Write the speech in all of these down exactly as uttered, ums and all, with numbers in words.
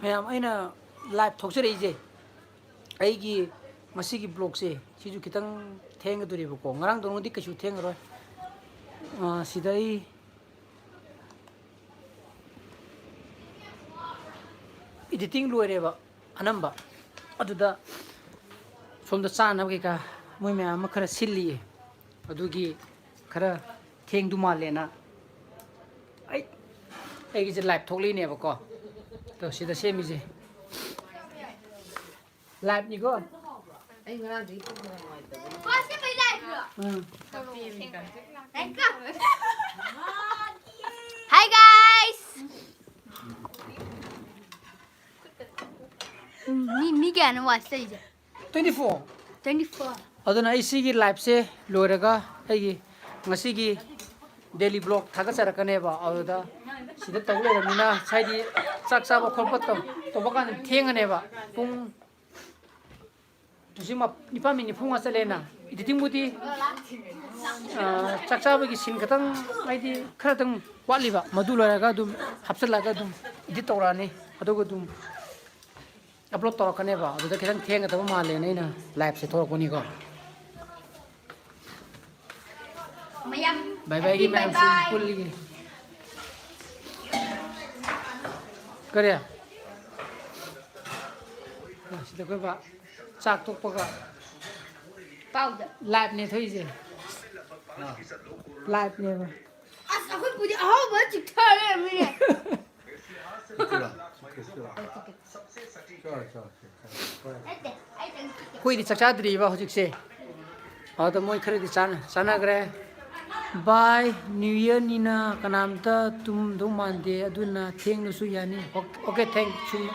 ꯃꯌꯥꯝ, ꯑꯩꯅ ꯂꯥꯏꯚ ꯊꯣꯛꯆꯔꯛꯏꯁꯦ, ꯑꯩꯒꯤ ꯉꯁꯤꯒꯤ ꯕ꯭ꯂꯣꯛꯁꯦ ꯁꯤꯁꯨ ꯈꯤꯇꯪ ꯊꯦꯡꯒꯗꯣꯔꯤꯕꯀꯣ꯫ ꯉꯔꯥꯡꯗꯧꯅꯗꯤ ꯀꯩꯁꯨ ꯊꯦꯡꯉꯔꯣꯏ꯫ ꯑꯥ, ꯁꯤꯗ ꯑꯩ ꯏꯗꯤꯇꯤꯡ ꯂꯣꯏꯔꯦꯕ ꯑꯅꯝꯕ꯫ ꯑꯗꯨꯗ ꯁꯣꯝꯗ ꯆꯥꯅꯕ ꯀꯩꯀꯥ ꯃꯣꯏ ꯃꯌꯥꯝ ꯑꯃ ꯈꯔ ꯁꯤꯜꯂꯤꯌꯦ꯫ ꯑꯗꯨꯒꯤ ꯈꯔ ꯊꯦꯡꯗꯨ ꯃꯥꯜꯂꯦꯅ ꯑꯩ, ꯑꯩꯒꯤꯁꯦ ꯂꯥꯏꯚ ꯊꯣꯛꯂꯛꯏꯅꯦꯕꯀꯣ꯫ ꯑꯗꯣ ꯁꯤꯗ ꯁꯦꯝꯃꯤꯁꯦ ꯂꯥꯏꯚꯅꯤꯀꯣ꯫ ꯑꯩ ꯉꯔꯥꯡꯗꯒꯤ ꯄꯨꯛ ꯅꯨꯡꯉꯥꯏꯇꯕꯅꯤ꯫ ꯎꯝ꯫ Hi guys! ꯃꯤ, ꯃꯤ ꯀꯌꯥꯅꯣ ꯋꯥꯆ ꯇꯧꯔꯤꯁꯦ? Twenty four꯫ Twenty four꯫ ꯑꯗꯨꯅ ꯑꯩ ꯁꯤꯒꯤ ꯂꯥꯏꯚꯁꯦ ꯂꯣꯏꯔꯒ ꯑꯩꯒꯤ ꯉꯁꯤꯒꯤ ꯗꯦꯂꯤ ꯕ꯭ꯂꯣꯛ ꯊꯥꯒꯠꯆꯔꯛꯀꯅꯦꯕ꯫ ꯑꯗꯨꯗ ꯁꯤꯗ ꯇꯧ ꯂꯩꯔꯕꯅꯤꯅ ꯉꯁꯥꯏꯗꯤ ꯆꯥꯛ ꯆꯥꯕ ꯈꯣꯠꯄ ꯇꯧ-, ꯇꯧꯕ ꯀꯥꯟꯗ ꯊꯦꯡꯉꯅꯦꯕ꯫ ꯄꯨꯡ ꯍꯧꯖꯤꯛ ꯃꯞ-, ꯅꯤꯄꯥꯟ ꯃꯤꯅꯤꯠ ꯅꯤꯐꯨ ꯃꯉꯥ ꯆꯠꯂꯦꯅ꯫ ꯏꯗꯤꯇꯤꯡꯕꯨꯗꯤ, ꯑ, ꯆꯥꯛ ꯆꯥꯕꯒꯤ ꯁꯤꯟ ꯈꯛꯇꯪ, ꯍꯥꯏꯗꯤ ꯈꯔꯇꯪ ꯋꯥꯠꯂꯤꯕ, ꯃꯗꯨ ꯂꯣꯏꯔꯒ ꯑꯗꯨꯝ ꯍꯥꯞꯆꯤꯜꯂꯒ ꯑꯗꯨꯝ ꯏꯗꯤꯠ ꯇꯧꯔꯛꯑꯅꯤ꯫ ꯑꯗꯨꯒ ꯑꯗꯨꯝ ꯑꯞꯂꯣꯗ ꯇꯧꯔꯛꯀꯅꯦꯕ꯫ ꯑꯗꯨꯗ ꯈꯤꯇꯪ ꯊꯦꯡꯒꯗꯕ ꯃꯥꯜꯂꯦꯅ ꯑꯩꯅ ꯂꯥꯏꯚꯁꯦ ꯊꯣꯛꯂꯛꯄꯅꯤꯀꯣ꯫ ꯃꯌꯥꯝ ꯕꯥꯏ ꯕꯥꯏꯒꯤ happy ꯃꯌꯥꯝꯁꯤ bye bye꯫ ꯄꯨꯜꯂꯤꯒꯤ꯫ ꯀꯔꯤ? ꯁꯤꯗ ꯑꯩꯈꯣꯏ ꯕꯥ ꯆꯥꯛ ꯇꯣꯛꯄꯒ ꯄꯥꯎꯗ꯫ ꯂꯥꯏꯚꯅꯦ ꯊꯣꯛꯏꯁꯦ꯫ ꯂꯥꯏꯚꯅꯦꯕ꯫ ꯑꯁ, ꯑꯩꯈꯣꯏ ꯄꯨꯗꯤ ꯑꯍꯥꯎꯕ ꯆꯤꯛꯊꯔꯦ ꯃꯤꯅꯦ꯫ ꯆꯤꯛꯄ꯭ꯔꯥ? ꯆꯤꯛꯀꯦ, ꯆꯤꯛꯀꯦ꯫ ꯆꯥꯎ, ꯆꯥꯎ, ꯆꯥꯎ, ꯆꯥꯎ꯫ ꯅꯠꯇꯦ, ꯑꯩ ꯆꯪ ꯆꯤꯛꯀꯦ꯫ ꯑꯩꯈꯣꯏꯗꯤ ꯆꯥꯛ ꯆꯥꯗ꯭ꯔꯤꯕ ꯍꯧꯖꯤꯛꯁꯦ꯫ ꯑꯗ ꯃꯣꯏ ꯈꯔꯗꯤ ꯆꯥꯅ-, ꯆꯥꯅꯈ꯭ꯔꯦ꯫ Bye, New Yearꯅꯤꯅ ꯀꯅꯥꯝꯇ ꯇꯨꯝꯗꯧ ꯃꯥꯟꯗꯦ, ꯑꯗꯨꯅ ꯊꯦꯡꯅꯁꯨ ꯌꯥꯅꯤ꯫ Okay, okay, thank you,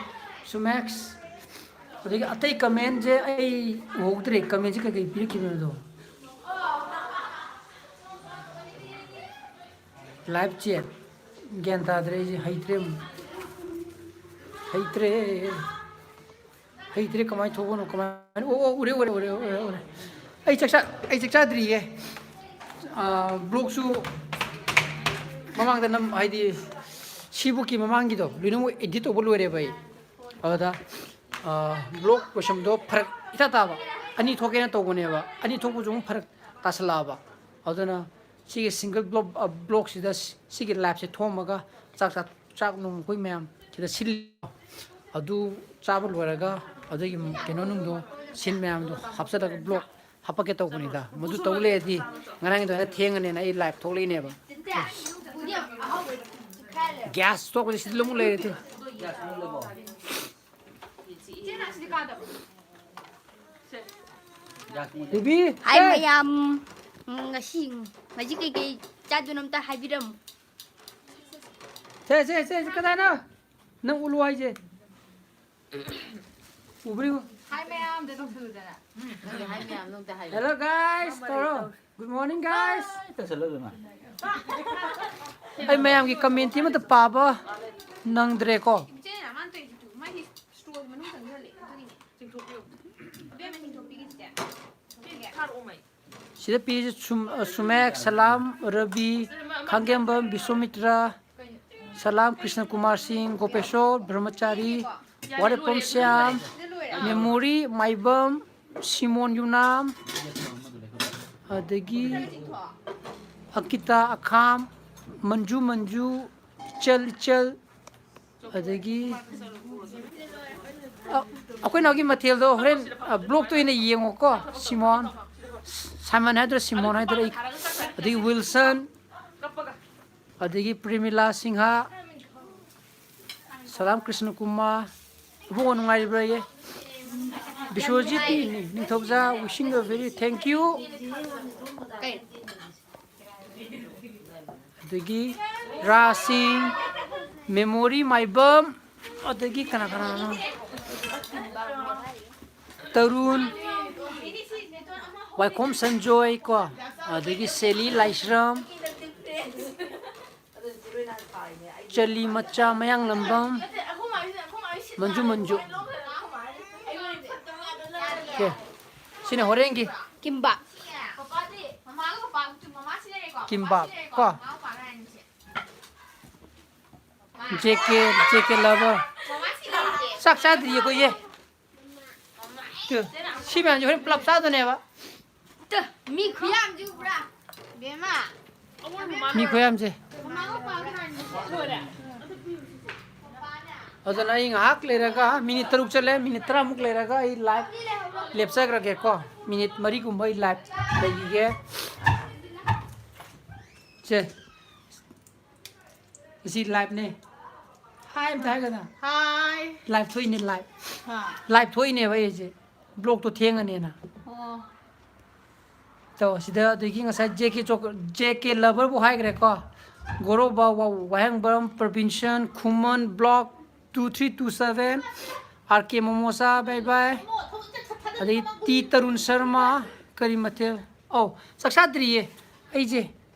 Sumax꯫ ꯑꯗꯒꯤ ꯑꯇꯩ commentꯁꯦ ꯑꯩ ꯎꯍꯧꯗ꯭ꯔꯦ, commentꯁꯦ ꯀꯩꯀꯩ ꯄꯤꯔꯛꯈꯤꯕꯅꯣꯗꯣ꯫ Live chat꯫ ꯒ꯭ꯌꯥꯟ ꯇꯥꯗ꯭ꯔꯦ ꯑꯩꯁꯦ, ꯍꯩꯇ꯭ꯔꯦ ꯑꯃꯨꯛ꯫ ꯍꯩꯇ꯭ꯔꯦ꯫ ꯍꯩꯇ꯭ꯔꯦ, ꯀꯃꯥꯏꯅ ꯊꯣꯛꯄꯅꯣ, ꯀꯃꯥꯏꯅ, ꯑꯣ, ꯑꯣ, ꯎꯔꯦ, ꯎꯔꯦ, ꯎꯔꯦ, ꯎꯔꯦ, ꯎꯔꯦ꯫ ꯑꯩ ꯆꯥꯛ ꯆꯥ-, ꯑꯩ ꯆꯥꯛ ꯆꯥꯗ꯭ꯔꯤꯌꯦ꯫ ꯑꯥ, ꯕ꯭ꯂꯣꯛꯁꯨ ꯃꯃꯥꯡꯗ ꯅꯝ-, ꯍꯥꯏꯗꯤ ꯁꯤꯕꯨꯛꯀꯤ ꯃꯃꯥꯡꯒꯤꯗꯣ ꯂꯣꯏꯅꯃꯛ ꯏꯗꯤꯠ ꯇꯧꯕ ꯂꯣꯏꯔꯦꯕ ꯑꯩ꯫ ꯑꯗꯨꯗ ꯕ꯭ꯂꯣꯛ ꯂꯣꯏꯁꯟꯕꯗꯣ ꯐꯔꯛ ꯏꯇꯥ ꯇꯥꯕ꯫ ꯑꯅꯤ ꯊꯣꯛꯀꯦꯅ ꯇꯧꯕꯅꯦꯕ, ꯑꯅꯤ ꯊꯣꯛꯄꯁꯨ ꯑꯃꯨꯛ ꯐꯔꯛ ꯇꯥꯁꯜꯂꯛꯑꯕ꯫ ꯑꯗꯨꯅ ꯁꯤꯒꯤ ꯁꯤꯡꯒꯜ ꯕ꯭ꯂꯣꯛ ꯕ꯭ꯂꯣꯛꯁꯤꯗ ꯁꯤꯒꯤ ꯂꯥꯏꯞꯁꯦ ꯊꯣꯝꯃꯒ ꯆꯥꯛ ꯆꯥ ꯆꯥꯛ ꯅꯨꯡ ꯑꯩꯈꯣꯏ ꯃꯌꯥꯝ ꯁꯤꯗ ꯁꯤꯜꯂꯤ꯫ ꯑꯗꯨ ꯆꯥꯕ ꯂꯣꯏꯔꯒ ꯑꯗꯨꯒꯤ ꯀꯩꯅꯣ ꯅꯨꯡꯗꯣ, ꯁꯤꯟ ꯃꯌꯥꯝꯗꯣ ꯍꯥꯞꯆꯜꯂꯒ ꯕ꯭ꯂꯣꯛ ꯍꯥꯄꯛꯀꯦ ꯇꯧꯕꯅꯤꯗ꯫ ꯃꯗꯨ ꯇꯧ ꯂꯩꯔꯗꯤ ꯉꯔꯥꯡꯒꯤꯗꯣ ꯍꯦꯛꯇ ꯊꯦꯡꯉꯅꯦꯅ ꯑꯩ ꯂꯥꯏꯞ ꯊꯣꯛꯂꯛꯏꯅꯦꯕ꯫ ꯒ꯭ꯌꯥꯁ ꯊꯣꯛꯄꯁꯦ ꯁꯤꯗ ꯑꯃꯨꯛ ꯂꯩꯔꯦ ꯇꯨ꯫ ꯕꯦꯕꯤ, ꯍꯥꯏ ꯁꯦ꯫ ꯃꯌꯥꯝ, ꯎꯝ, ꯉꯁꯤ, ꯉꯁꯤ ꯀꯩꯀꯩ ꯆꯥꯗꯣꯏꯅꯣ ꯑꯝꯇ ꯍꯥꯏꯕꯤꯔꯝꯃꯨ꯫ ꯁꯦ, ꯁꯦ, ꯁꯦ, ꯁꯦ, ꯀꯗꯥꯏꯅꯣ? ꯅꯪ ꯎꯠꯂꯨ ꯍꯥꯏꯁꯦ꯫ ꯎꯕ꯭ꯔꯥ ꯌꯦꯡꯉꯨ꯫ ꯍꯥꯏ ꯃꯌꯥꯝꯗ ꯇꯧꯁꯜꯂꯨꯗꯅ꯫ ꯎꯝ, ꯅꯪꯒꯤ ꯍꯥꯏ ꯃꯌꯥꯝꯗꯣ ꯑꯝꯇ ꯍꯥꯏꯌꯨ꯫ Hello guys, ꯇꯧꯔꯣ꯫ Good morning guys꯫ ꯇꯧꯁꯜꯂꯨꯗꯅ꯫ ꯑꯩ ꯃꯌꯥꯝꯒꯤ ꯀꯃꯦꯟꯇꯤ ꯑꯃꯠꯇ ꯄꯥꯕ ꯅꯪꯗ꯭ꯔꯦꯀꯣ꯫ ꯏꯆꯦꯅ ꯃꯥꯅ ꯇꯧꯔꯤꯁꯤ ꯇꯨ, ꯃꯥꯏ ꯁ꯭ꯇꯣꯜ ꯃꯅꯨꯡ ꯆꯪꯁꯤꯜꯂꯦ꯫ ꯑꯗꯨꯒꯤꯅꯦ꯫ ꯆꯤꯡꯊꯣꯛꯄꯤꯌꯨ꯫ ꯏꯕꯦꯝꯃ, ꯆꯤꯡꯊꯣꯛꯄꯤꯒꯦ ꯆꯤꯆꯦ꯫ ꯁꯤꯗ ꯄꯤꯔꯤꯁꯦ ꯁꯨꯝ-, ꯑ, ꯁꯨꯃꯦꯛ, ꯁꯂꯥꯝ, ꯔꯕꯤ, ꯈꯥꯡꯒꯦꯝꯕꯝ, ꯕꯤꯁ꯭ꯋꯥꯃꯤꯇ꯭ꯔ, ꯁꯂꯥꯝ, ꯀ꯭ꯔꯤꯁꯅ ꯀꯨꯃꯥꯔ ꯁꯤꯡ, ꯒꯣꯄꯦꯁꯣꯔ, ꯕ꯭ꯔꯍꯃꯆꯥꯔꯤ, ꯋꯥꯔꯦꯄꯝ ꯁ꯭ꯌꯥꯝ, ꯃꯦꯃꯣꯔꯤ, ꯃꯥꯏꯕꯝ, ꯁꯤꯃꯣꯟ ꯌꯨꯅꯥꯝ, ꯑꯗꯒꯤ ꯑꯀꯤꯇꯥ ꯑꯈꯥꯝ, ꯃꯟꯖꯨ ꯃꯟꯖꯨ, ꯏꯆꯜ ꯏꯆꯜ, ꯑꯗꯒꯤ, ꯑ, ꯑꯩꯈꯣꯏ ꯅꯥꯎꯒꯤ ꯃꯊꯦꯜꯗꯣ ꯍꯣꯔꯦꯟ, ꯑ, ꯕ꯭ꯂꯣꯛꯇ ꯑꯣꯏꯅ ꯌꯦꯡꯉꯣꯀꯣ꯫ ꯁꯤꯃꯣꯟ, ꯁꯥꯏꯃꯟ ꯍꯥꯏꯗ꯭ꯔꯥ, ꯁꯤꯃꯣꯟ ꯍꯥꯏꯗ꯭ꯔꯥ, ꯑꯩ, ꯑꯗꯒꯤ ꯋꯤꯜꯁꯟ, ꯑꯗꯒꯤ ꯄ꯭ꯔꯦꯃꯤꯂꯥ ꯁꯤꯡꯍ, ꯁꯂꯥꯝ ꯀ꯭ꯔꯤꯁꯅ ꯀꯨꯃꯥꯔ, ꯏꯕꯨꯡꯉꯣ ꯅꯨꯡꯉꯥꯏꯔꯤꯕ꯭ꯔꯥ? Biswajit ꯅꯤꯡꯊꯧꯖꯥ, wishing you a very thank you꯫ ꯑꯗꯒꯤ ꯔꯥꯖ ꯁꯤꯡ, ꯃꯦꯃꯣꯔꯤ ꯃꯥꯏꯕꯝ, ꯑꯗꯒꯤ ꯀꯅꯥ ꯀꯅꯥꯅꯣ? ꯇꯔꯨꯟ, ꯋꯥꯏꯈꯣꯝ ꯁꯟꯖꯣꯏ ꯀꯣ, ꯑꯗꯒꯤ ꯁꯦꯂꯤ ꯂꯥꯏꯁ꯭ꯔꯝ, ꯆꯂꯤ ꯃꯆꯥ ꯃꯌꯥꯡꯂꯝꯕꯝ, ꯃꯟꯖꯨ ꯃꯟꯖꯨ꯫ ꯑꯣꯀꯦ꯫ ꯁꯤꯅ ꯍꯣꯔꯦꯟꯒꯤ꯫ ꯀꯤꯝꯕꯥꯞ꯫ ꯀꯤꯝꯕꯥꯞ ꯀꯣ꯫ J K, J K lover. ꯆꯥꯛ ꯆꯥꯗ꯭ꯔꯤꯌꯦ ꯑꯩꯈꯣꯏꯁꯦ꯫ ꯇꯨ, ꯁꯤ ꯃꯌꯥꯝꯁꯦ ꯍꯣꯔꯦꯟ ꯄꯨꯂꯞ ꯆꯥꯗꯣꯏꯅꯦꯕ꯫ ꯇꯨ, ꯃꯤ ꯈꯨꯌꯥꯝꯁꯦ ꯎꯕ꯭ꯔꯥ? ꯕꯦꯝꯃ꯫ ꯃꯤ ꯈꯨꯌꯥꯝꯁꯦ꯫ ꯃꯃꯥ ꯃꯄꯥ ꯀꯅꯥꯅꯣ? ꯑꯗꯨꯅ ꯑꯩ ꯉꯥꯏꯍꯥꯛ ꯂꯩꯔꯒ, ꯃꯤꯅꯤꯠ ꯇꯔꯨꯛ ꯆꯠꯂꯦ, ꯃꯤꯅꯤꯠ ꯇꯔꯥꯃꯨꯛ ꯂꯩꯔꯒ ꯑꯩ ꯂꯥꯏꯚ ꯂꯦꯞꯆꯈ꯭ꯔꯒꯦꯀꯣ꯫ ꯃꯤꯅꯤꯠ ꯃꯔꯤꯒꯨꯝꯕ ꯑꯩ ꯂꯥꯏꯚ ꯂꯩꯈꯤꯒꯦ꯫ ꯁꯦ, ꯑꯁꯤ ꯂꯥꯏꯚꯅꯦ꯫ ꯍꯥꯏ ꯑꯝꯇ ꯍꯥꯏꯒꯗ꯫ ꯍꯥꯏ꯫ ꯂꯥꯏꯚ ꯊꯣꯛꯏꯅꯦ, ꯂꯥꯏꯚ꯫ ꯍꯥ꯫ ꯂꯥꯏꯚ ꯊꯣꯛꯏꯅꯦꯕ ꯑꯩꯁꯦ꯫ ꯕ꯭ꯂꯣꯛꯇꯣ ꯊꯦꯡꯉꯅꯦꯅ꯫ ꯑꯣ꯫ ꯇꯧ, ꯁꯤꯗ ꯑꯗꯒꯤ ꯉꯁꯥꯏ JK ꯆꯣꯀ-, JK ꯂꯚꯔꯕꯨ ꯍꯥꯏꯈ꯭ꯔꯦꯀꯣ꯫ ꯒꯣꯔꯣꯕ, ꯋꯥ-, ꯋꯥꯍꯦꯡꯕꯝ, ꯄ꯭ꯔꯕꯤꯟꯁꯟ, ꯈꯨꯃꯟ, block two three two seven, RK Momocha, bye bye꯫ ꯑꯗꯒꯤ T ꯇꯔꯨꯟ ꯁꯔꯃ, ꯀꯔꯤ ꯃꯊꯦꯜ? ꯑꯧ, ꯆꯥꯛ ꯆꯥꯗ꯭ꯔꯤꯌꯦ ꯑꯩꯁꯦ꯫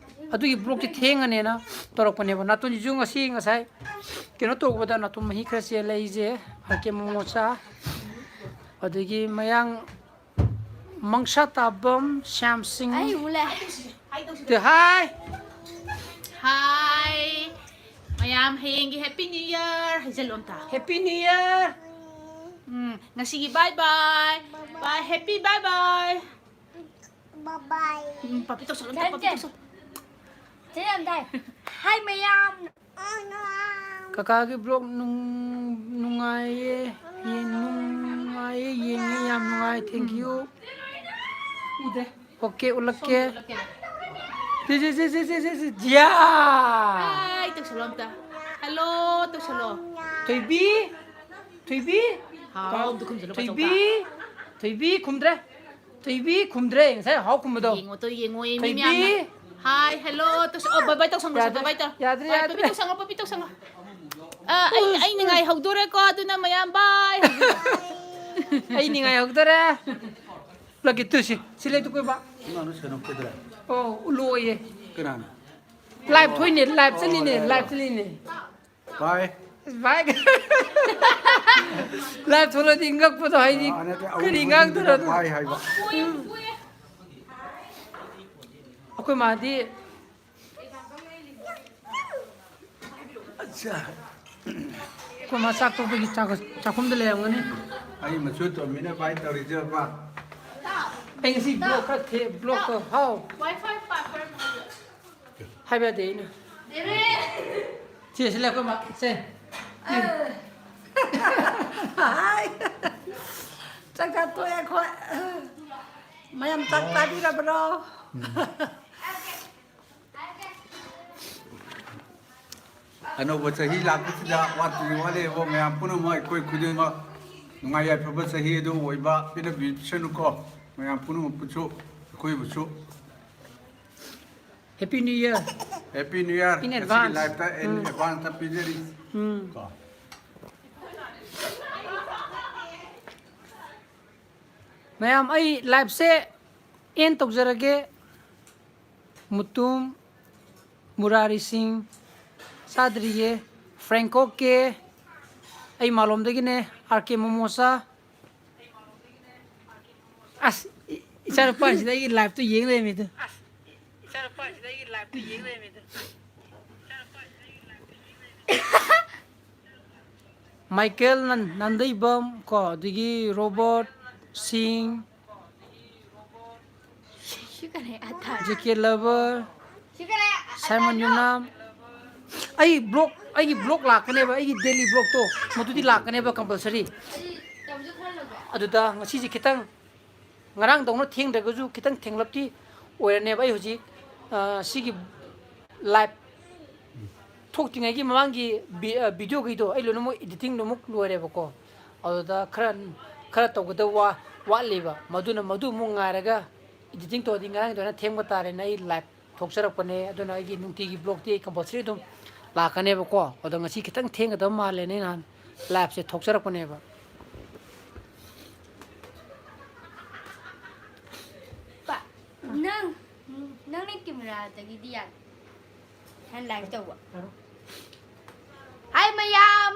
ꯑꯗꯨꯒꯤ ꯕ꯭ꯂꯣꯛꯁꯦ ꯊꯦꯡꯉꯅꯦꯅ ꯇꯧꯔꯛꯄꯅꯦꯕ꯫ ꯅꯥꯇꯣꯟꯁꯤꯁꯨ ꯉꯁꯤ ꯉꯁꯥꯏ ꯀꯩꯅꯣ ꯇꯧꯕꯗ ꯅꯥꯇꯣꯟ ꯃꯍꯤ ꯈꯔ ꯆꯦꯜꯂꯦ ꯑꯩꯁꯦ꯫ RK ꯃꯣꯃꯣꯆꯥ꯫ ꯑꯗꯒꯤ ꯃꯌꯥꯡ ꯃꯪꯁꯥ ꯇꯥꯕꯝ ꯁ꯭ꯌꯥꯝ ꯁꯤꯡ꯫ ꯑꯩ ꯑꯃꯨꯛ ꯂꯥꯛꯑꯦ꯫ ꯇꯨ, ꯍꯥꯏ꯫ ꯍꯥꯏ꯫ ꯃꯌꯥꯝ ꯍꯌꯦꯡꯒꯤ Happy New Year ꯍꯥꯏꯖꯜꯂꯣ ꯑꯝꯇ꯫ Happy New Year꯫ ꯎꯝ, ꯉꯁꯤꯒꯤ bye bye꯫ Bye, happy bye bye꯫ Bye bye꯫ ꯎꯝ, ꯄꯥꯄꯤ ꯇꯧꯁꯜꯂꯣ ꯑꯝꯇ, ꯄꯥꯄꯤ ꯇꯧꯁꯜꯂꯣ꯫ ꯆꯦ ꯌꯥꯝꯗꯥꯏ꯫ ꯍꯥꯏ ꯃꯌꯥꯝ꯫ ꯀꯀꯥꯒꯤ ꯕ꯭ꯂꯣꯛ ꯅꯨꯡ-, ꯅꯨꯡꯉꯥꯏꯌꯦ, ꯌꯦꯡ-, ꯅꯨꯡꯉꯥꯏꯌꯦ, ꯌꯦꯡꯉꯦ, ꯌꯥꯝ ꯅꯨꯡꯉꯥꯏ, thank you꯫ ꯎꯗꯦ꯫ ꯑꯣꯀꯦ, ꯎꯠꯂꯛꯀꯦ꯫ ꯁꯣꯝꯗ ꯎꯠꯂꯛꯀꯦ꯫ ꯁꯤ, ꯁꯤ, ꯁꯤ, ꯖꯤꯌꯥ! ꯍꯥꯏ ꯇꯧꯁꯜꯂꯣ ꯑꯝꯇ꯫ Hello ꯇꯧꯁꯜꯂꯣ꯫ ꯊꯣꯏꯕꯤ, ꯊꯣꯏꯕꯤ꯫ ꯍꯥꯎ, ꯑꯝꯇ ꯈꯨꯝꯖꯜꯂꯣ, ꯊꯣꯏꯕꯤ, ꯄꯥꯆꯧꯗ꯫ ꯊꯣꯏꯕꯤ ꯈꯨꯝꯗ꯭ꯔꯦ꯫ ꯊꯣꯏꯕꯤ ꯈꯨꯝꯗ꯭ꯔꯦ, ꯉꯁꯥꯏ ꯍꯥꯎ ꯈꯨꯝꯕꯗꯣ꯫ ꯌꯦꯡꯉꯣ ꯇꯣ, ꯌꯦꯡꯉꯣ, ꯃꯤ ꯊꯣꯏꯕꯤ꯫ ꯃꯌꯥꯝꯅ꯫ ꯍꯥꯏ, hello ꯇꯧꯁ-, ꯑꯣ, bye bye ꯇꯧꯁꯪꯉꯣ, ꯌꯥꯗ꯭ꯔꯦ, bye bye ꯇꯧ꯫ ꯌꯥꯗ꯭ꯔꯦ, bye, ꯌꯥꯗ꯭ꯔꯦ꯫ ꯄꯥꯄꯤ ꯇꯧꯁꯪꯉꯣ, ꯄꯥꯄꯤ ꯇꯧꯁꯪꯉꯣ꯫ ꯑ, ꯑꯩ, ꯑꯩ ꯅꯤꯡꯉꯥꯏ ꯍꯧꯗꯣꯔꯦꯀꯣ, ꯑꯗꯨꯅ ꯃꯌꯥꯝ bye꯫ ꯑꯩ ꯅꯤꯡꯉꯥꯏ ꯍꯧꯗꯣꯔꯦ꯫ ꯂꯒꯦ ꯇꯨ ꯁꯤ, ꯁꯤ ꯂꯩ ꯇꯨ ꯀꯣꯏꯕ꯫ ꯀꯅꯥꯅꯣ ꯁꯦꯟꯅ ꯀꯣꯏꯗ꯭ꯔꯦ? ꯑꯣ, ꯎꯠꯂꯣꯌꯦ꯫ ꯀꯅꯥꯅꯣ? ꯂꯥꯏꯚ ꯊꯣꯛꯏꯅꯦ, ꯂꯥꯏꯚ ꯆꯠꯂꯤꯅꯦ, ꯑꯣ, ꯂꯥꯏꯚ ꯆꯠꯂꯤꯅꯦ꯫ ꯚꯥꯏ꯫ ꯚꯥꯏ꯫ ꯂꯥꯏꯚ ꯊꯣꯛꯂꯗꯤ ꯉꯛꯄꯗꯣ ꯍꯥꯏꯗꯤ ꯑꯥ, ꯅꯠꯇꯦ, ꯀꯔꯤ ꯑꯋꯨꯟꯄꯣꯠꯇꯨꯗ ꯉꯥꯡꯗꯣꯏꯅꯣ? ꯚꯥꯏ ꯍꯥꯏꯕ꯫ ꯑꯩꯈꯣꯏ ꯃꯥꯗꯤ ꯑꯠꯆꯥ꯫ ꯃꯥ ꯆꯥꯛ ꯇꯣꯛꯄꯒꯤ ꯆꯥꯛ-, ꯆꯥꯛꯈꯨꯝꯗ ꯂꯩꯔꯝꯒꯅꯤ꯫ ꯑꯩ ꯃꯆꯨ ꯇꯣꯝꯕꯤꯅ ꯚꯥꯏ ꯇꯧꯔꯤꯁꯦ ꯕꯕꯥ꯫ ꯑꯩ ꯉꯁꯤ ꯕ꯭ꯂꯣꯛ ꯈꯔ ꯊꯦ-, ꯕ꯭ꯂꯣꯛꯇꯣ ꯍꯥꯎ꯫ Wi-Fi password ꯍꯥꯏꯕ ꯌꯥꯗꯦ ꯑꯩꯅ꯫ ꯆꯦ, ꯁꯤ ꯂꯩ ꯑꯩꯈꯣꯏ ꯃꯥ꯫ ꯁꯦ꯫ ꯍꯥꯏ꯫ ꯆꯥꯛ ꯆꯥ ꯇꯣꯛꯑꯦ ꯑꯩꯈꯣꯏ꯫ ꯃꯌꯥꯝ ꯆꯥꯛ ꯆꯥꯕꯤꯔꯕ꯭ꯔꯣ? ꯑꯅꯧꯕ ꯆꯍꯤ ꯂꯥꯛꯄꯁꯤꯗ ꯋꯥꯠꯇ꯭ꯔꯤ ꯋꯥꯠꯂꯦꯕ ꯃꯌꯥꯝ ꯄꯨꯝꯅꯃꯛ ꯑꯩꯈꯣꯏ ꯈꯨꯗꯤꯡꯃꯛ ꯅꯨꯡꯉꯥꯏ ꯌꯥꯏꯐꯕ ꯆꯍꯤ ꯑꯗꯨ ꯑꯣꯏꯕ ꯄꯤꯅꯕꯤꯁꯅꯨꯀꯣ꯫ ꯃꯌꯥꯝ ꯄꯨꯝꯅꯃꯛꯄꯨꯁꯨ ꯑꯩꯈꯣꯏꯕꯨꯁꯨ꯫ Happy New Year. Happy New Year. In advance. Live-ꯇ in advance-ꯇ ꯄꯤꯖꯔꯤ꯫ ꯎꯝ꯫ ꯀꯣ꯫ ꯃꯌꯥꯝ, ꯑꯩ live-ꯁꯦ end ꯇꯧꯖꯔꯒꯦ꯫ ꯃꯨꯇꯨꯝ, ꯃꯨꯔꯥꯔꯤ ꯁꯤꯡ, ꯆꯥꯗ꯭ꯔꯤꯌꯦ, ꯐ꯭ꯔꯦꯡꯀꯣ ꯀꯦ, ꯑꯩ ꯃꯥꯂꯣꯝꯗꯒꯤꯅꯦ, ꯑꯥꯔ ꯀꯦ ꯃꯣꯃꯣꯆꯥ꯫ ꯑꯁ, ꯏ-, ꯏꯆꯥꯅꯨꯄꯥꯁꯤꯗ ꯑꯩꯒꯤ live-ꯇꯣ ꯌꯦꯡ ꯂꯩꯔꯝꯃꯤꯗꯣ꯫ ꯃꯥꯏꯀꯦꯜ ꯅꯟ-, ꯅꯥꯟꯗꯩꯕꯝ ꯀꯣ, ꯑꯗꯒꯤ ꯔꯣꯕꯣꯠ ꯁꯤꯡ, ꯁꯤ ꯀꯅꯥ ꯑꯊꯥ? ꯖꯦ ꯀꯦ ꯂꯚꯔ, ꯁꯤ ꯀꯅꯥ ꯑꯊꯥ? ꯁꯥꯏꯃꯟ ꯌꯨꯅꯥꯝ꯫ ꯑꯩ ꯕ꯭ꯂꯣꯛ, ꯑꯩꯒꯤ ꯕ꯭ꯂꯣꯛ ꯂꯥꯛꯀꯅꯦꯕ, ꯑꯩꯒꯤ daily ꯕ꯭ꯂꯣꯛꯇꯣ, ꯃꯗꯨꯗꯤ ꯂꯥꯛꯀꯅꯦꯕ compulsory꯫ ꯑꯗꯨꯗ ꯉꯁꯤꯁꯦ ꯈꯤꯇꯪ ꯉꯔꯥꯡꯗꯧꯅ ꯊꯦꯡꯗ꯭ꯔꯒꯁꯨ ꯈꯤꯇꯪ ꯊꯦꯡꯂꯞꯇꯤ ꯑꯣꯏꯔꯅꯦꯕ꯫ ꯑꯩ ꯍꯧꯖꯤꯛ, ꯑ, ꯁꯤꯒꯤ live ꯊꯣꯛꯇ꯭ꯔꯤꯉꯩꯒꯤ ꯃꯃꯥꯡꯒꯤ ꯚꯤ-, ꯑ, video-ꯈꯩꯗꯣ ꯑꯩ ꯂꯣꯏꯅꯃꯛ editing ꯂꯣꯏꯅꯃꯛ ꯂꯣꯏꯔꯦꯕꯀꯣ꯫ ꯑꯗꯨꯗ ꯈꯔ, ꯈꯔ ꯇꯧꯒꯗꯕ ꯋꯥ-, ꯋꯥꯠꯂꯤꯕ꯫ ꯃꯗꯨꯅ ꯃꯗꯨ ꯑꯃꯨꯛ ꯉꯥꯏꯔꯒ editing ꯇꯧꯔꯗꯤ ꯉꯔꯥꯡꯗꯧꯅ ꯊꯦꯡꯕ ꯇꯥꯔꯦꯅ ꯑꯩ live ꯊꯣꯛꯆꯔꯛꯄꯅꯦ꯫ ꯑꯗꯨꯅ ꯑꯩꯒꯤ ꯅꯨꯡꯇꯤꯒꯤ vlog-ꯇꯤ ꯑꯩ compulsory ꯑꯗꯨꯝ ꯂꯥꯛꯀꯅꯦꯕꯀꯣ꯫ ꯑꯗꯣ ꯉꯁꯤ ꯈꯤꯇꯪ ꯊꯦꯡꯒꯗꯕ ꯃꯥꯜꯂꯦꯅ ꯑꯩ ꯅꯍꯥꯟ live-ꯁꯦ ꯊꯣꯛꯆꯔꯛꯄꯅꯦꯕ꯫ ꯄꯥ, ꯅꯪ, ꯅꯪꯅ camera-ꯗꯒꯤꯗꯤ ꯌꯥꯗꯦ꯫ ꯅꯪ live ꯇꯧꯕ꯫ ꯍꯥꯏ ꯃꯌꯥꯝ꯫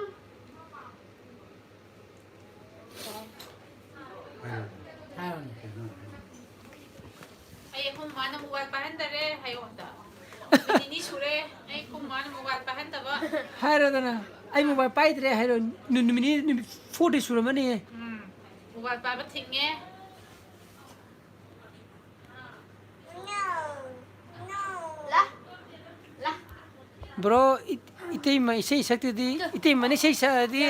ꯍꯥꯏꯔꯣꯅꯦ꯫ ꯑꯩ ꯑꯩꯈꯣꯏ ꯃꯃꯥꯅ mobile ꯄꯥꯏꯍꯟꯗꯔꯦ ꯍꯥꯏꯌꯣ ꯑꯝꯇ꯫ ꯅꯨꯃꯤꯠ ꯅꯤꯅꯤ ꯁꯨꯔꯦ ꯑꯩ ꯑꯩꯈꯣꯏ ꯃꯃꯥꯅ mobile ꯄꯥꯏꯍꯟꯗꯕ꯫ ꯍꯥꯏꯔꯣꯗꯅ꯫ ꯑꯩ ꯃꯣꯕꯥꯏꯜ ꯄꯥꯏꯗ꯭ꯔꯦ ꯍꯥꯏꯔꯣ꯫ ꯅꯨ-, ꯅꯨꯃꯤꯠ ꯅꯤ-, ꯅꯨꯃꯤꯠ ꯐꯣꯔ ꯗꯦ ꯁꯨꯔꯝꯃꯅꯤ꯫ ꯎꯝ꯫ ꯃꯣꯕꯥꯏꯜ ꯄꯥꯏꯕ ꯊꯤꯡꯉꯦ꯫ ꯂꯥ꯫ ꯂꯥ꯫ ꯕ꯭ꯔꯣ, ꯏ-, ꯏꯇꯩꯃ ꯏꯁꯩ ꯁꯛꯇꯗꯤ, ꯏꯇꯩꯃꯅ ꯏꯁꯩ ꯁꯛꯑꯗꯤ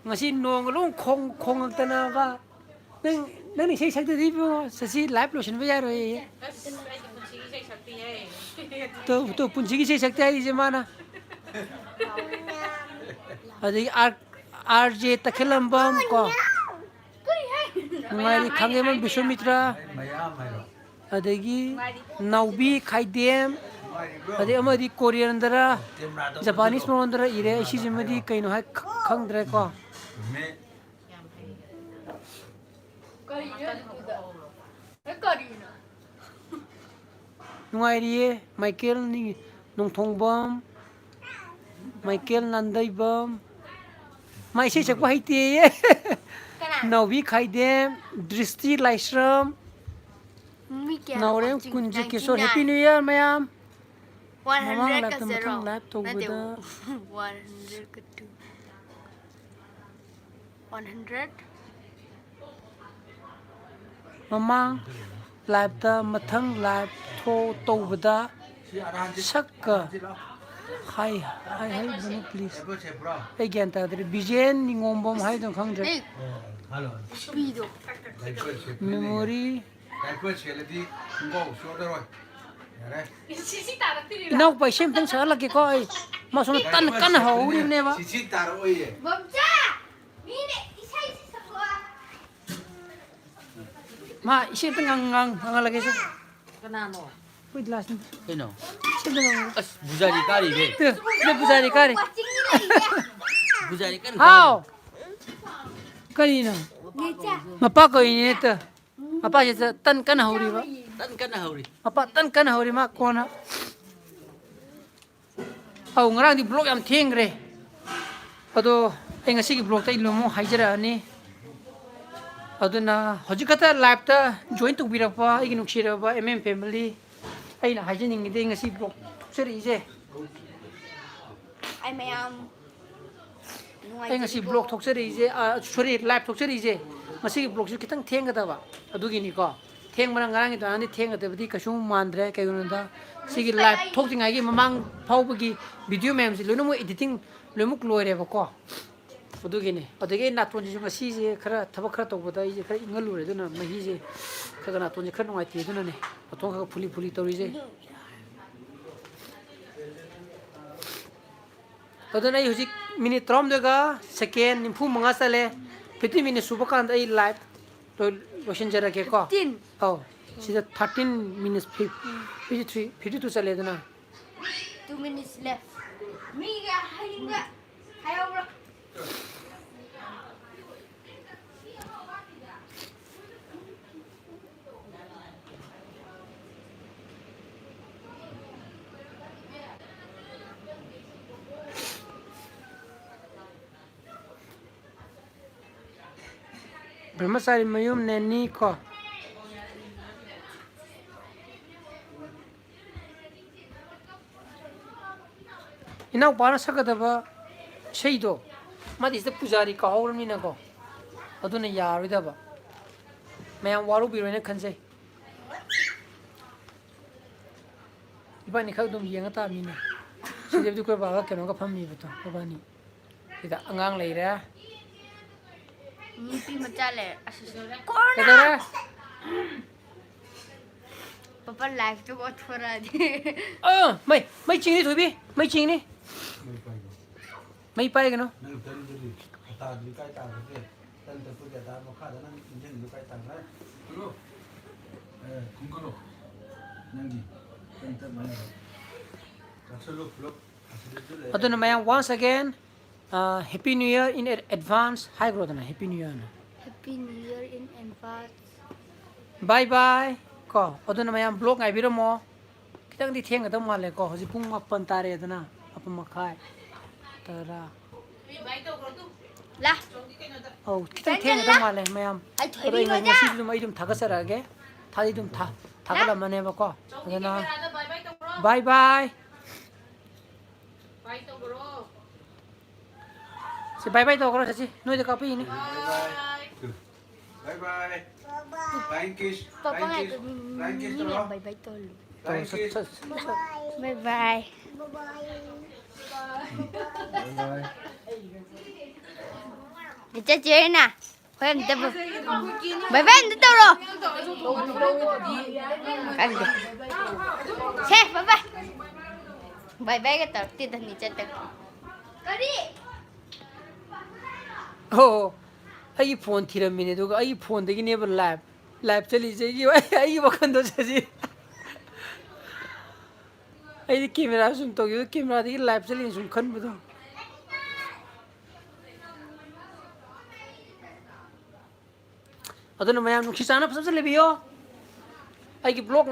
ꯉꯁꯤ ꯅꯣꯡꯒ ꯂꯣꯏ ꯈꯣꯡ-, ꯈꯣꯡꯉꯛꯇꯅꯕ꯫ ꯅꯪ, ꯅꯪꯅ ꯏꯁꯩ ꯁꯛꯇꯗꯤ ꯏꯕꯨꯡꯉꯣ, ꯁꯁꯤ ꯂꯥꯏꯐ ꯂꯣꯏꯁꯤꯟꯕ ꯌꯥꯔꯣꯏꯌꯦ꯫ ꯑꯁ, ꯑꯩꯗꯤ ꯄꯨꯟꯁꯤꯒꯤ ꯏꯁꯩ ꯁꯛꯇꯤꯌꯦ꯫ ꯇꯨ, ꯇꯨ, ꯄꯨꯟꯁꯤꯒꯤ ꯏꯁꯩ ꯁꯛꯇꯦ ꯍꯥꯏꯔꯤꯁꯦ ꯃꯥꯅ꯫ ꯑꯗꯒꯤ ꯑꯥꯔ, ꯑꯥꯔ ꯖꯦ ꯇꯈꯦꯜꯂꯝꯕꯝ ꯀꯣ꯫ ꯅꯨꯡꯉꯥꯏꯔꯤ ꯈꯥꯡꯖꯩꯕꯝ ꯕꯤꯁ꯭ꯋꯥꯃꯤꯇ꯭ꯔ꯫ ꯃꯌꯥꯝ ꯍꯥꯏꯔꯣ꯫ ꯑꯗꯒꯤ ꯅꯥꯎꯕꯤ ꯈꯥꯏꯗꯦꯝ꯫ ꯅꯨꯡꯉꯥꯏꯔꯤꯕ꯭ꯔꯣ? ꯑꯗꯩ ꯑꯃꯗꯤ ꯀꯣꯔꯤꯌꯟꯗꯔ, ꯀꯦꯃꯦꯔꯥꯗ ꯖꯄꯥꯅꯤꯁ ꯎꯠꯂꯣ꯫ ꯃꯔꯣꯟꯗꯔ ꯏꯔꯦ꯫ ꯑꯩ ꯁꯤꯁꯤꯃꯗꯤ ꯀꯩꯅꯣ ꯍꯥꯏ ꯈ-, ꯈꯪꯗ꯭ꯔꯦꯀꯣ꯫ ꯆꯨꯝꯃꯦ꯫ ꯀꯔꯤꯅꯣ ꯑꯗꯨꯗ? ꯑꯦ, ꯀꯔꯤꯅꯣ? ꯅꯨꯡꯉꯥꯏꯔꯤꯌꯦ꯫ ꯃꯥꯏꯀꯦꯜ ꯅꯤ-, ꯅꯣꯡꯊꯣꯡꯕꯝ, ꯃꯥꯏꯀꯦꯜ ꯅꯥꯟꯗꯩꯕꯝ꯫ ꯃꯥ ꯏꯁꯩ ꯁꯛꯄ ꯍꯩꯇꯦꯌꯦ꯫ ꯀꯅꯥ? ꯅꯥꯎꯕꯤ ꯈꯥꯏꯗꯦꯝ, ꯗ꯭ꯔꯤꯁꯇꯤ ꯂꯥꯏꯁ꯭ꯔꯝ, ꯃꯤ ꯀꯌꯥ ꯅꯥꯎꯔꯦꯝ ꯂꯥꯛꯄ? ꯀꯨꯟꯖ ꯀꯦꯁꯣꯔ꯫ ꯍꯦꯄꯤ ꯅ꯭ꯌꯨ ꯏꯌꯥꯔ ꯃꯌꯥꯝ꯫ ꯃꯃꯥꯡ ꯋꯥꯟ ꯍꯟꯗ꯭ꯔꯦꯠ ꯂꯥꯏꯐꯇ ꯀ ꯃꯊꯪ ꯖꯦꯔꯣ꯫ ꯂꯥꯏꯐ ꯅꯠꯇꯦ, ꯇꯧꯕꯗ꯫ ꯋꯥꯟ ꯍꯟꯗ꯭ꯔꯦꯠ ꯀ ꯇꯨ꯫ One hundred. ꯃꯃꯥꯡ ꯂꯥꯏꯐꯇ ꯃꯊꯪ ꯂꯥꯏꯐ ꯊꯣ-, ꯇꯧꯕꯗ ꯁꯛꯀ ꯍꯥꯏ-, ꯍꯥꯏ-, ꯍꯥꯏꯕꯅꯤ, ꯄ꯭ꯂꯤꯖ꯫ ꯑꯩ ꯒ꯭ꯌꯥꯟ ꯇꯥꯗ꯭ꯔꯦ꯫ ꯕꯤꯖꯦꯟ ꯅꯤꯉꯣꯝꯕꯝ ꯍꯥꯏꯗꯨꯅ ꯈꯪꯗ꯭ꯔꯦ꯫ ꯅꯨꯄꯤꯗꯣ꯫ ꯃꯦꯃꯣꯔꯤ꯫ ꯗꯥꯏꯄꯔ ꯁꯦꯠꯂꯗꯤ ꯈꯣꯡꯒ꯭ꯔꯥꯎ ꯆꯣꯠꯂꯔꯣꯏ꯫ ꯌꯥꯔꯦ꯫ ꯏꯅꯥꯎꯄꯥ ꯏꯁꯩ ꯑꯝꯇꯪ ꯁꯛꯍꯜꯂꯛꯀꯦꯀꯣ ꯑꯩ꯫ ꯃꯥ ꯁꯣꯝꯗ ꯀꯟꯅ, ꯀꯟꯅ ꯍꯧꯍꯧꯔꯤꯕꯅꯦꯕ꯫ ꯁꯤꯁꯤ ꯇꯥꯔꯛꯑꯣꯏꯌꯦ꯫ ꯃꯝꯆꯥ! ꯃꯤꯅ ꯏꯁꯩ ꯁꯛꯄ꯫ ꯃꯥ ꯏꯁꯩ ꯑꯝꯇ ꯉꯪ-, ꯉꯪ-, ꯉꯪꯍꯜꯂꯒꯦꯁꯦ꯫ ꯀꯅꯥꯅꯣ? ꯑꯩꯈꯣꯏ ꯒ꯭ꯂꯥꯁꯅꯤ꯫ ꯀꯩꯅꯣ? ꯏꯁꯩ ꯑꯝꯇ ꯉꯪꯍꯜꯂꯣ꯫ ꯑꯁ, ꯕꯨꯖꯥꯔꯤ ꯀꯥꯔꯤꯅꯦ꯫ ꯇꯨ, ꯁꯤꯗ ꯕꯨꯖꯥꯔꯤ ꯀꯥꯔꯤ꯫ ꯕꯨꯖꯥꯔꯤ ꯀꯟꯅ ꯍꯥꯎ! ꯀꯥꯔꯤ꯫ ꯀꯔꯤꯅꯣ? ꯃꯄꯥ ꯀꯧꯏꯅꯦ ꯇꯨ꯫ ꯃꯄꯥꯁꯤꯗ ꯇꯟ ꯀꯟꯅ ꯍꯧꯔꯤꯕ꯫ ꯇꯟ ꯀꯟꯅ ꯍꯧꯔꯤ꯫ ꯃꯄꯥ ꯇꯟ ꯀꯟꯅ ꯍꯧꯔꯤ, ꯃꯥ ꯀꯣꯟꯅ꯫ ꯑꯧ, ꯉꯔꯥꯡꯗꯤ ꯕ꯭ꯂꯣꯛ ꯌꯥꯝ ꯊꯦꯡꯈ꯭ꯔꯦ꯫ ꯑꯗꯣ ꯑꯩ ꯉꯁꯤꯒꯤ ꯕ꯭ꯂꯣꯛꯇ ꯑꯩ ꯂꯣꯏꯅꯃꯛ ꯍꯥꯏꯖꯔꯛꯑꯅꯤ꯫ ꯑꯗꯨꯅ ꯍꯧꯖꯤꯛ ꯈꯛꯇ ꯂꯥꯏꯞꯇ ꯖꯣꯏꯟ ꯇꯧꯕꯤꯔꯛꯄ ꯑꯩꯒꯤ ꯅꯨꯡꯁꯤꯔꯕ ꯑꯦꯝ ꯑꯦꯝ ꯐꯦꯃꯤꯂꯤ, ꯑꯩꯅ ꯍꯥꯏꯖꯅꯤꯡꯉꯤꯗꯤ ꯉꯁꯤ ꯕ꯭ꯂꯣꯛ ꯊꯣꯛꯆꯔꯛꯏꯁꯦ꯫ ꯑꯩ ꯃꯌꯥꯝ ꯑꯩ ꯉꯁꯤ ꯕ꯭ꯂꯣꯛ ꯊꯣꯛꯆꯔꯛꯏꯁꯦ, ꯁꯣꯔꯤ, ꯂꯥꯏꯞ ꯊꯣꯛꯆꯔꯛꯏꯁꯦ, ꯉꯁꯤꯒꯤ ꯕ꯭ꯂꯣꯛꯁꯤ ꯈꯤꯇꯪ ꯊꯦꯡꯒꯗꯕ ꯑꯗꯨꯒꯤꯅꯤꯀꯣ꯫ ꯊꯦꯡꯕꯅ ꯉꯔꯥꯡꯒꯤ ꯑꯗꯨꯃꯥꯏꯅꯗꯤ ꯊꯦꯡꯒꯗꯕꯗꯤ ꯀꯩꯁꯨ ꯃꯥꯟꯗ꯭ꯔꯦ꯫ ꯀꯩꯒꯤꯅꯣꯗ ꯁꯤꯒꯤ ꯂꯥꯏꯞ ꯊꯣꯛꯇ꯭ꯔꯤꯉꯩꯒꯤ ꯃꯃꯥꯡ ꯐꯥꯎꯕꯒꯤ ꯚꯤꯗꯤꯑꯣ ꯃꯌꯥꯝꯁꯤ ꯂꯣꯏꯅꯃꯛ ꯏꯗꯤꯇꯤꯡ ꯂꯣꯏꯅꯃꯛ ꯂꯣꯏꯔꯦꯕꯀꯣ꯫ ꯑꯗꯨꯒꯤꯅꯤ꯫ ꯑꯗꯒꯤ ꯑꯩ ꯅꯥꯇꯣꯟꯁꯤꯁꯨ ꯉꯁꯤꯁꯦ ꯈꯔ ꯊꯕꯛ ꯈꯔ ꯇꯧꯕꯗ ꯑꯩꯁꯦ ꯈꯔ ꯏꯪꯍꯜꯂꯨꯔꯦ, ꯑꯗꯨꯅ ꯃꯍꯤꯁꯦ ꯈꯔ ꯈꯔ ꯅꯥꯇꯣꯟꯁꯦ ꯈꯔ ꯅꯨꯡꯉꯥꯏꯇꯦ, ꯑꯗꯨꯅꯅꯦ ꯅꯥꯇꯣꯟ ꯈꯔ ꯈꯔ ꯐꯨꯂꯤ ꯐꯨꯂꯤ ꯇꯧꯔꯤꯁꯦ꯫ ꯑꯗꯨꯅ ꯑꯩ ꯍꯧꯖꯤꯛ ꯃꯤꯅꯤꯠ ꯇꯔꯥꯍꯨꯝꯗꯣꯏꯒ ꯁꯦꯀꯦꯟ ꯅꯤꯐꯨ ꯃꯉꯥ ꯆꯠꯂꯦ꯫ ꯐꯤꯐꯇꯤꯟ ꯃꯤꯅꯤꯠ ꯁꯨꯕ ꯀꯥꯟꯗ ꯑꯩ ꯂꯥꯏꯞ ꯂꯣꯏ-, ꯂꯣꯏꯁꯤꯟꯖꯔꯒꯦꯀꯣ꯫ ꯐꯤꯐꯇꯤꯟ? ꯑꯧ, ꯁꯤꯗ ꯊꯥꯔꯇꯤꯟ ꯃꯤꯅꯤꯠ ꯐꯤꯐ-, ꯎꯝ꯫ ꯐꯤꯐꯇꯤ ꯊ꯭ꯔꯤ, ꯐꯤꯐꯇꯤ ꯇꯨ ꯆꯠꯂꯦ ꯑꯗꯨꯅ꯫ Two minutes left. ꯃꯤꯒ ꯍꯌꯤꯡꯒ ꯍꯥꯏꯍꯧꯕ꯭ꯔꯣ? ꯕ꯭ꯔꯍ꯭ꯃꯆꯥꯔꯤ ꯃꯌꯨꯝ ꯅꯦꯅꯤ ꯀꯣ꯫ ꯏꯅꯥꯎꯄꯥꯅ ꯁꯛꯀꯗꯕ ꯏꯁꯩꯗꯣ, ꯃꯥꯗꯤ ꯁꯤꯗ ꯄꯨꯖꯥꯔꯤ ꯀꯥꯍꯧꯔꯕꯅꯤꯅꯀꯣ, ꯑꯗꯨꯅ ꯌꯥꯔꯣꯏꯗꯕ꯫ ꯃꯌꯥꯝ ꯋꯥꯔꯧꯕꯤꯔꯣꯏꯅ ꯈꯟꯖꯩ꯫ ꯏꯕꯥꯅꯤ ꯈꯛ ꯑꯗꯨꯝ ꯌꯦꯡꯉ ꯇꯥꯕꯅꯤꯅꯦ꯫ ꯁꯤꯗꯕꯨꯗꯤ ꯑꯩꯈꯣꯏ ꯕꯥꯒ ꯀꯩꯅꯣꯒ ꯐꯝꯃꯤꯕꯗꯣ, ꯃꯕꯥꯅꯤ꯫ ꯁꯤꯗ ꯑꯉꯥꯡ ꯂꯩꯔꯦ꯫ ꯅꯨꯄꯤ ꯃꯆꯥ ꯂꯩꯔꯦ꯫ ꯑꯁꯤꯁꯨ ꯀꯩꯗꯧꯔꯦ? ꯄꯥꯄꯥ ꯂꯥꯏꯐꯇꯨ ꯑꯣꯠꯊꯣꯔꯛꯑꯗꯤ꯫ ꯑ, ꯃꯩ, ꯃꯩ ꯆꯤꯡꯅꯤ ꯊꯣꯏꯕꯤ, ꯃꯩ ꯆꯤꯡꯅꯤ꯫ ꯃꯩ ꯄꯥꯏꯒꯅꯨ꯫ ꯅꯪ ꯇꯟꯗꯨꯗꯤ ꯑꯇꯥꯗꯨꯗꯤ ꯀꯥꯏ ꯇꯥꯈ꯭ꯔꯒꯦ? ꯇꯟ ꯇꯛꯄꯒꯤ ꯑꯇꯥ ꯃꯈꯥꯗ ꯅꯪ ꯏꯟꯖꯤꯟꯗꯨ ꯀꯥꯏ ꯇꯥꯈ꯭ꯔꯦ? ꯍꯜꯂꯣ꯫ ꯑꯦ, ꯈꯨꯝꯀꯠꯂꯣ꯫ ꯅꯪꯒꯤ ꯇꯟ ꯇꯛ ꯃꯥꯟꯅꯕ꯫ ꯀꯛꯁꯜꯂꯣ ꯄꯨꯂꯞ꯫ ꯑꯁꯤꯗꯁꯨ ꯂꯩꯔꯦ꯫ ꯑꯗꯨꯅ ꯃꯌꯥꯝ, once again, ꯑ, Happy New Year in ad-, advance ꯍꯥꯏꯈ꯭ꯔꯣꯗꯅ, Happy New Year ꯅ꯫ Happy New Year in advance꯫ Bye bye꯫ ꯀꯣ, ꯑꯗꯨꯅ ꯃꯌꯥꯝ ꯕ꯭ꯂꯣꯛ ꯉꯥꯏꯕꯤꯔꯝꯃꯣ꯫ ꯈꯤꯇꯪꯗꯤ ꯊꯦꯡꯒꯗꯧ ꯃꯥꯜꯂꯦꯀꯣ, ꯍꯧꯖꯤꯛ ꯄꯨꯡ ꯃꯥꯄꯟ ꯇꯥꯔꯦꯗꯅ, ꯃꯥꯄꯟ ꯃꯈꯥꯏ, ꯇꯔꯥ꯫ ꯂꯥ꯫ ꯑꯧ, ꯈꯤꯇꯪ ꯊꯦꯡꯒꯗꯧ ꯃꯥꯜꯂꯦ ꯃꯌꯥꯝ꯫ ꯑꯩ ꯑꯗꯣ ꯑꯩ ꯊꯣꯏꯕꯤꯒ ꯉꯁꯤꯗꯤ ꯑꯗꯨꯝ ꯑꯩ ꯑꯗꯨꯝ ꯊꯥꯒꯠꯆꯔꯛꯑꯒꯦ꯫ ꯊꯥꯗꯤ ꯑꯗꯨꯝ ꯊꯥ-, ꯊꯥꯒꯠꯂꯝꯃꯅꯦꯕꯀꯣ꯫ ꯑꯗꯨꯅ bye bye꯫ Bye bye꯫ ꯇꯧꯕ꯭ꯔꯣ? ꯁꯤ bye bye ꯇꯧꯈ꯭ꯔꯣ, ꯆꯠꯁꯤ, ꯅꯣꯏꯗ ꯀꯥꯞꯄꯛꯏꯅꯤ꯫ Bye bye. Flying kiss. Papa Flying ꯉꯥꯏꯈꯣ꯫ kiss. Flying kiss ꯃꯤꯅ ꯇꯧꯔꯣ. bye bye ꯇꯧꯍꯜꯂꯨ꯫ Flying kiss. Bye bye. Bye bye. ꯆꯠꯁꯦ ꯍꯥꯏꯅ꯫ ꯍꯣꯏ ꯑꯝꯇ bye bye ꯑꯝꯇ ꯇꯧꯔꯣ꯫ ꯈꯪꯗꯦ꯫ ꯁꯦ bye bye꯫ Bye bye ꯒ ꯇꯧꯔꯛꯇꯦꯗ ꯅꯤꯆꯠꯇ꯫ ꯀꯔꯤ? ꯑꯣ, ꯑꯩꯒꯤ phone ꯊꯤꯔꯝꯃꯤꯅꯦ, ꯑꯗꯨꯒ ꯑꯩꯒꯤ phoneꯗꯒꯤꯅꯦꯕ live live ꯆꯠꯂꯤꯁꯦ꯫ ꯑꯩꯒꯤ ꯑꯩꯒꯤ ꯋꯥꯈꯜꯗꯣ ꯆꯠꯁꯤ꯫ ꯑꯩꯗꯤ camera ꯁꯨꯝ ꯇꯧꯈꯤꯕ, cameraꯗꯒꯤ live ꯆꯠꯂꯤꯅ ꯁꯨꯝ ꯈꯟꯕꯗꯣ꯫ ꯑꯗꯨꯅ ꯃꯌꯥꯝ ꯅꯨꯡꯁꯤ ꯆꯥꯟꯅ ꯐꯖꯅ ꯂꯩꯕꯤꯌꯣ꯫ ꯑꯩꯒꯤ vlog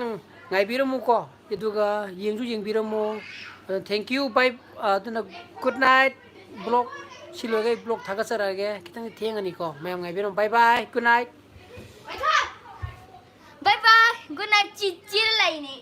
ꯉꯥꯏꯕꯤꯔꯝꯃꯨꯀꯣ, ꯑꯗꯨꯒ ꯌꯦꯡꯁꯨ ꯌꯦꯡꯕꯤꯔꯝꯃꯣ꯫ ꯑꯗꯨꯅ thank you, bye꯫ ꯑꯗꯨꯅ good night vlog꯫ ꯁꯤ ꯂꯣꯏꯔꯒ ꯑꯩ vlog ꯊꯥꯒꯠꯆꯔꯛꯑꯒꯦ꯫ ꯈꯤꯇꯪꯗꯤ ꯊꯦꯡꯉꯅꯤꯀꯣ, ꯃꯌꯥꯝ ꯉꯥꯏꯕꯤꯔꯝꯃꯣ꯫ Bye bye, good night꯫ Bye bye, good night꯫ ꯆꯤ ꯆꯤꯔ ꯂꯩꯅꯤ꯫